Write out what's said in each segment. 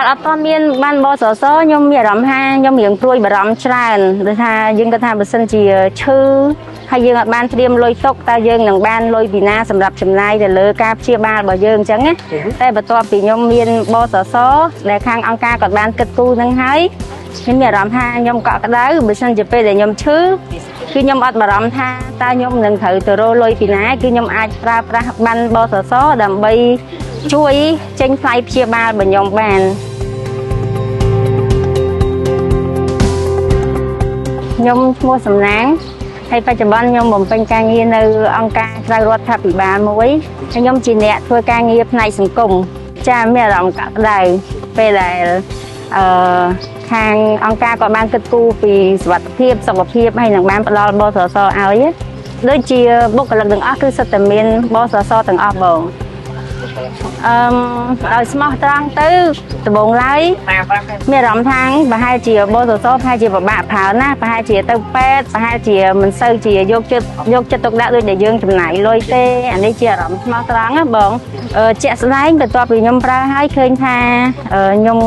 កាលអត់ទាន់មានបានបសសខ្ញុំមានអារម្មណ៍ថាខ្ញុំរៀងព្រួយបារម្ភច្រើនដោយថាយើងគិតថាបើសិនជាឈឺហើយយើងអត់បានត្រៀមលុយទុកតើយើងនឹងបានលុយពីណាសម្រាប់ចំណាយទៅលើការព្យាបាលរបស់យើងអញ្ចឹងណាតែបន្ទាប់ពីខ្ញុំមានបសសដែលខាងអង្គការគាត់បានគិតគូរនឹងហើយខ្ញុំមានអារម្មណ៍ថាខ្ញុំកក់ក្ដៅបើសិនជាពេលដែលខ្ញុំឈឺគឺខ្ញុំអត់បារម្ភថាតើខ្ញុំនឹងត្រូវទៅរកលុយពីណាគឺខ្ញុំអាចប្រើប្រាស់បានបសសដើម្បីជួយចេញថ្លៃព្យាបាលរបស់ខ្ញុំបាន ខ្ញុំឈ្មោះសំណាងហើយបច្ចុប្បន្នខ្ញុំបំពេញការងារនៅអង្គការក្រៅរដ្ឋាភិបាលមួយហើយខ្ញុំជាអ្នកធ្វើការងារផ្នែកសង្គមចាមានអារម្មណ៍កក់ក្ដៅពេលដែលអឺខាងអង្គការក៏បានគិតគូរពីសុវត្ថិភាពសុខភាពហើយនឹងបានផ្ដល់បសសឲ្យដូចជាបុគ្គលិកទាំងអស់គឺសុទ្ធតែមានបសសទាំងអស់បងអឺមឲ្យស្មោះត្រង់ទៅដំបូងឡើយ មានអារម្មណ៍ថាប្រហែលជាបសសប្រហែលជាពិបាកប្រើណាស់ប្រហែលជាទៅពេទ្យប្រហែលជាមិនសូវជាយកចិត្តយកចិត្តទុកដាក់ដូចដែលយើងចំណាយលុយទេអានេះជាអារម្មណ៍ស្មោះត្រង់ណាបងអឺជាក់ស្ដែងបន្ទាប់ពីខ្ញុំប្រើហើយឃើញថាអឺខ្ញុំ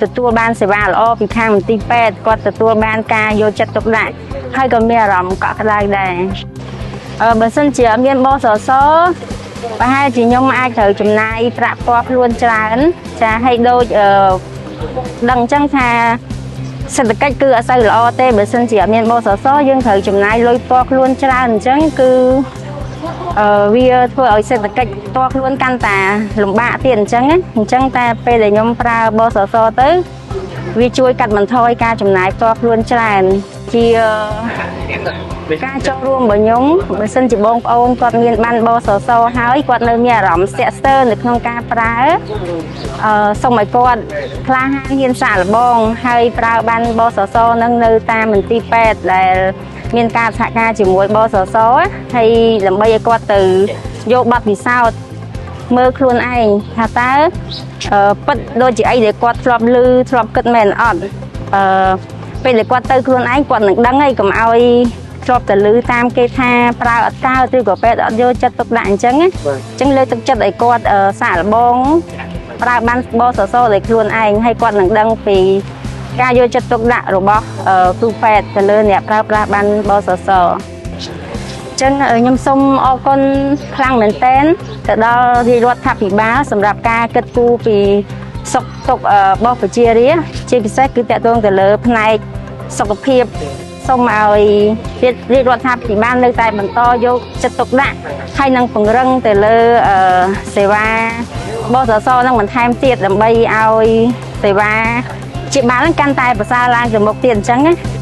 ទទួលបានសេវាល្អពីខាងមន្ទីរពេទ្យគាត់ទទួលបានការយកចិត្តទុកដាក់ហើយក៏មានអារម្មណ៍កក់ក្ដៅដែរអឺបើសិនជាអត់មានបសសប្រហែលជាខ្ញុំអាចត្រូវចំណាយប្រាក់ផ្ទាល់ខ្លួនច្រើនចាហើយដូចអឺ ដឹងអញ្ចឹងថាសេដ្ឋកិច្ចគឺអត់សូវល្អទេបើសិនជាអត់មានបសសយើងត្រូវចំណាយលុយផ្ទាល់ខ្លួនច្រើនអញ្ចឹងគឺអឺវាធ្វើឲ្យសេដ្ឋកិច្ចផ្ទាល់ខ្លួនកាន់តែលំបាកទៀតអញ្ចឹងណាអញ្ចឹងតែពេលដែលខ្ញុំប្រើបសសទៅវាជួយកាត់បន្ថយការចំណាយផ្ទាល់ខ្លួនច្រើនជាការចូលរួមរបស់ខ្ញុំបើសិនជាបងប្អូនគាត់មានបានបសសហើយគាត់នៅមានអារម្មណ៍ស្ទាក់ស្ទើរនៅក្នុងការប្រើ អឺសូមឲ្យគាត់ក្លាហានហ៊ានសាកល្បងហើយប្រើបានបសសនឹងនៅតាមមន្ទីរពេទ្យដែលមានការសហការជាមួយបសសហើយដើម្បីឲ្យគាត់ទៅយកបទពិសោធន៍មើលខ្លួនឯងថាតើអឺពិតដូចជាអីដែលគាត់ធ្លាប់ឮធ្លាប់គិតមែនអត់អឺពេលដែលគាត់ទៅខ្លួនឯងគាត់នឹងដឹងហើយកុំឲ្យធ្លាប់តែឮតាមគេថាប្រើអត់កើតឬក៏ពេទ្យអត់យកចិត្តទុកដាក់អញ្ចឹងណាអញ្ចឹងលើកទឹកចិត្តឲ្យគាត់អឺសាកល្បង ប្រើបានបសសដោយខ្លួនឯងហើយគាត់នឹងដឹងពីការយកចិត្តទុកដាក់របស់អឺគ្រូពេទ្យទៅលើអ្នកប្រើប្រាស់បានបសសអញ្ចឹងអឺខ្ញុំសូមអរគុណខ្លាំងមែនទែនទៅដល់រាជរដ្ឋាភិបាលសម្រាប់ការគិតគូរពីសុខទុក្ខអឺរបស់ប្រជារាស្ត្រជាពិសេសគឺតកតងទៅលើផ្នែកសុខភាពសូមឲ្យរាជរដ្ឋាភិបាលនៅតែបន្តយកចិត្តទុកដាក់ហើយនឹងពង្រឹងទៅលើអឺសេវា បសសនឹងបន្ថែមទៀតដើម្បីឲ្យសេវាជាបាលនឹងកាន់តែប្រសើរឡើងទៅមុខទៀតអញ្ចឹងណា។